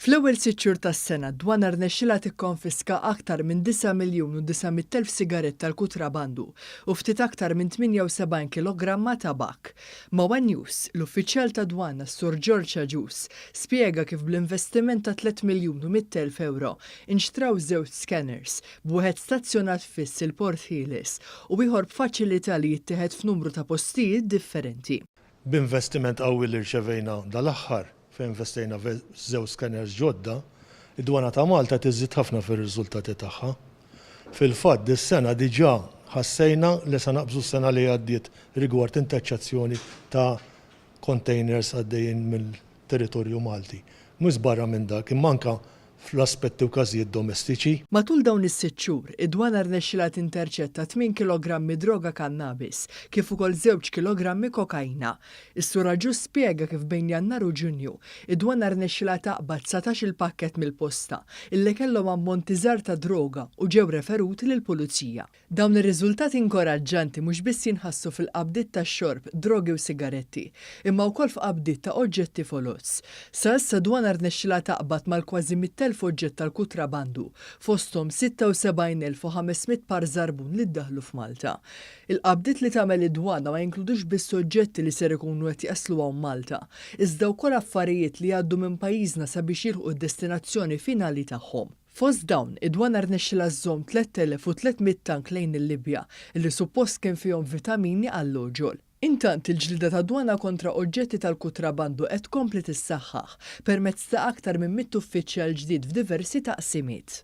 Fl-ewwel sitt xhur tas-sena, d-Dwana rnexxilha tikkonfiska aktar minn 9 miljun u 900 elf sigarett tal-kutrabandu u ftit aktar minn 78 kilogramma tabakk. Ma' one News, l-uffiċjal tad-Dwana s-Sur George Agius spjega kif bl-investiment ta' 3 miljun u mitt elf ewro inxtraw żewġ scanners, b'wieħed stazzjonat fiss il-Port Ħieles u ieħor b'faċilità li jittieħed f'numru ta' postijiet differenti. B'investiment qawwi li rċevejna dal-aħħar, fejn investejna f'żewġ scanners ġodda, id-Dwana ta' Malta qed iżżid ħafna fir-riżultati tagħha. Fil-fatt, dis-sena diġà ħassejna li se naqbżu s-sena li għaddiet rigward intaċċazzjoni ta' containers għaddejjin mill-territorju Malti. Mhux barra minn dak, imma anke fl-aspetti u każijiet domestiċi. Matul dawn is-sitt xhur, id-Dwana rnexxilha tinterċetta tmien kilogrammi droga kannabis, kif ukoll żewġ kilogrammi kokaina. Is-Sur Agius spjega kif bejn Jannar u Ġunju, id-Dwana rnexxilha taqbad 19-il pakkett mill-posta illi kellhom ammonti żgħar ta' droga u ġew referuti lill-Pulizija. Dawn ir-riżultati inkoraġġanti mhux biss jinħassu fil-qabdiet ta' xorb, drogi u sigaretti, imma wkoll f'qabdiet ta' oġġetti foloz. Sa issa d-Dwana rnexxilha taqbad mal-kważi 100,000 oġġett tal-kutrabandu, fosthom 76,500 par żarbun li ddaħħlu f'Malta. Il-qabdiet li tagħmel id-Dwana ma jinkludux biss oġġetti li ser ikunu qed jaslu hawn Malta, iżda wkoll affarijiet li jgħaddu minn pajjiżna sabiex jilħqu d-destinazzjoni finali tagħhom. Fost dawn, id-Dwana rnexxilha żżomm 3,300 tank lejn il-Libja li suppost kien fihom vitamini għall-għoġol. Intant, il-ġlieda tad-Dwana kontra oġġetti tal-kutrabandu qed tkompli tissaħħaħ permezz ta' aktar minn 100 uffiċjal ġdid f'diversi taqsimiet.